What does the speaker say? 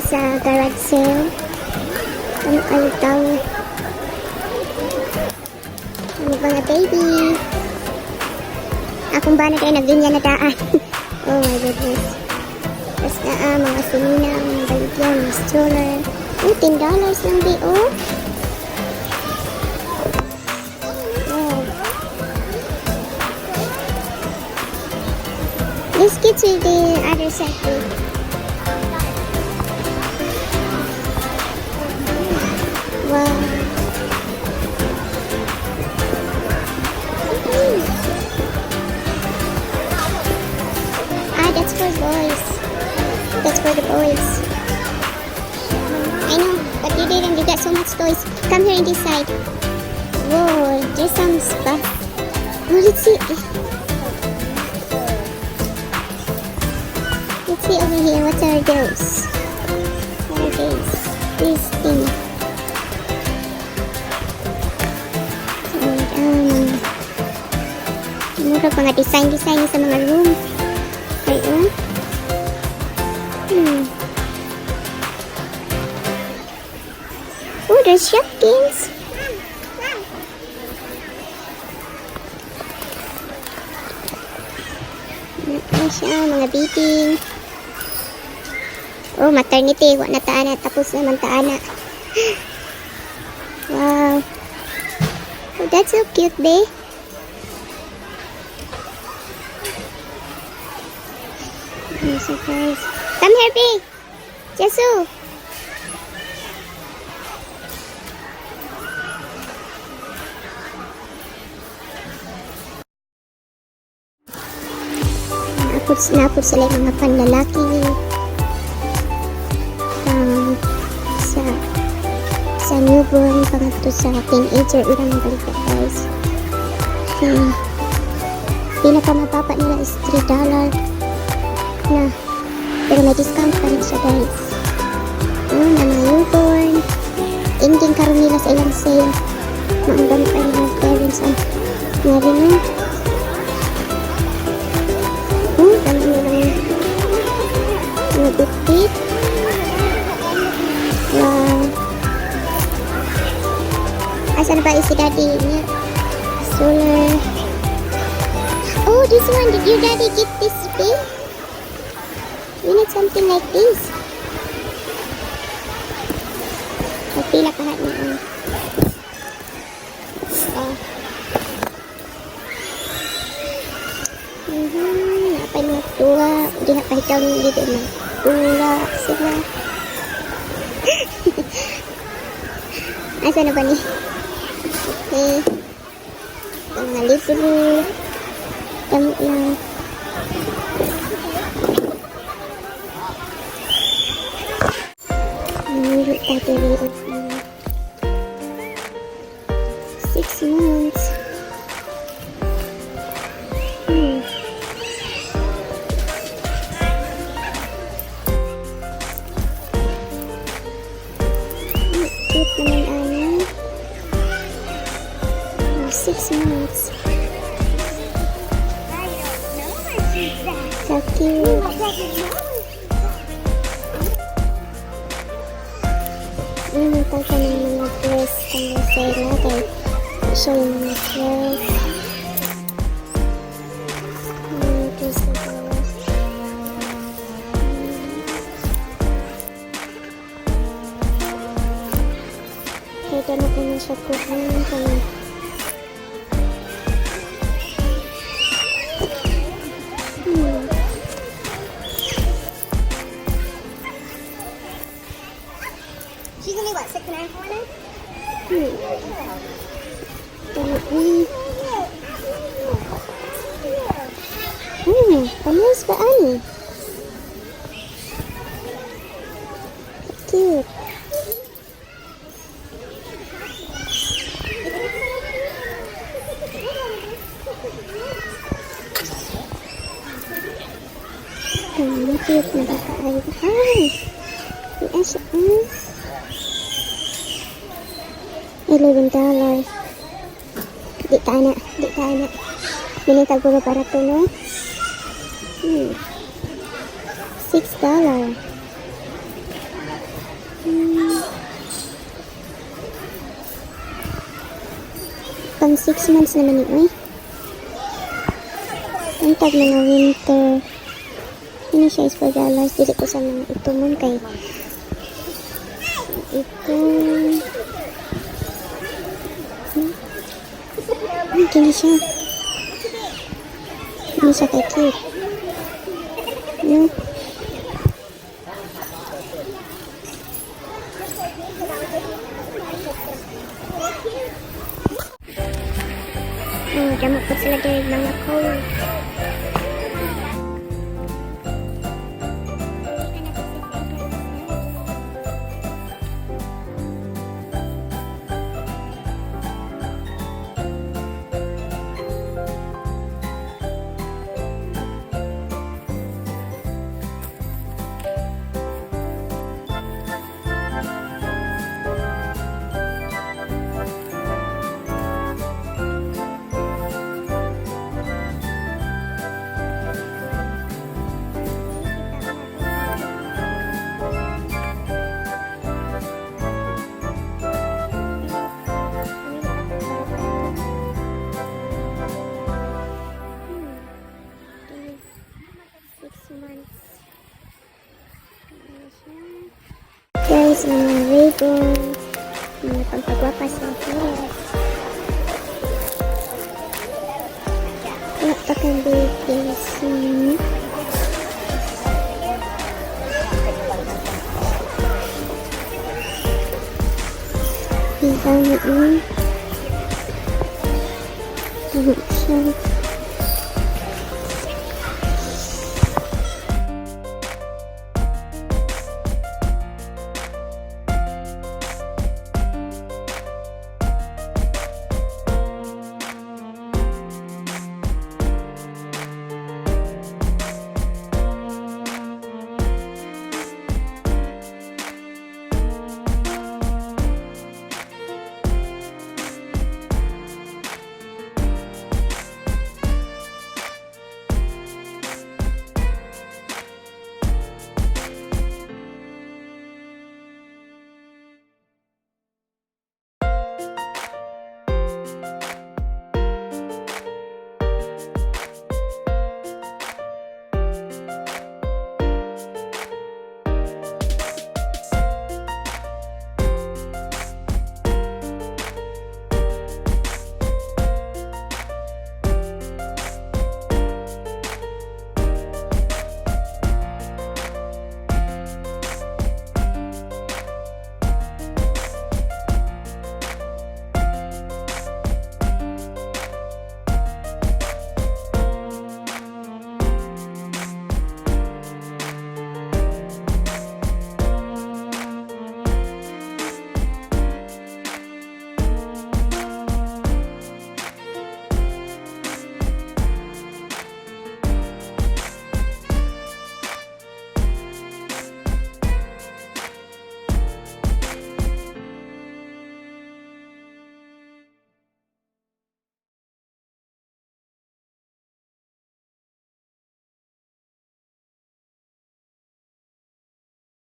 Sa garage sale. Ano kayo tao? Ano mga baby? Akong bana kay naglinya na daan. Oh my goodness. Tapos na mga sinina, mga baligyan, mga stroller. Oh, $10 lang di, oh. Oh. Let's get to the other side, babe. Wow. Ah, that's for boys. That's for the boys. I know, but you didn't. You got so much toys. Come here in this side. Whoa, there's some stuff. Oh, let's see. Let's see over here. What are those? What are these? This thing. And, mura mga design-design sa mga room. Ay, oh. Oh, there's Shopkins. Ano siya, mga beading. Oh, maternity. Wa na taan na. Tapos naman taan na. Wow. Oh, that's so cute, babe. I'm surprised. Come here, babe. Jesu. Naapod sila yung mga panlalaki. Sa newborn, pangadto sa teenager, ilang mga balikat, guys. Pinakamababa nila is $3 na. Pero may discount pa rin siya, guys. Yun, ang mga newborn. Ending karon nila sa ilang sale. Maandam pa yung mga parents ang nga rin, no? Oh, dami nilang mga bitbit. Wow. Asa na ba si daddy niya? Solar. Oh, this one. Did your daddy get this big? We need something like this. Pagpila ka niya. Oh. Napay mga tuwa. Di na kahit ni dito na tula sila. Asa na ba ni? Okay. Mga libro. Damo lang. Namili tayo 6 months. Cute naman ani. Oh, 6 months. I don't know where she's at. So cute. I doesn't know. Yung tagka ng mga dress kami sa ila kay siya yung mga dress. Mga dress na guys. Kaya damo ko na siya kuhan kami. She's only what, 6.5 now? Damo ni. Panis ba ani? Cute. Cute na ba kaayo? Ay! Ay, siya. $11. Di ta na. Di ta na. Minitag ko para to, no? $6. Pang 6 months naman ni, uy. Ang tag mga winter. Ini siya is $4. Dili ko sa mga itumon kay ito. Kini siya. Kini siya kay cute. No? Damo po sila diri mga coat. 6 months. Ano siya? Guys, mga ribbons, mga pampagwapa sa hair. Wala pa kang babies. Ang dami. Ano siya?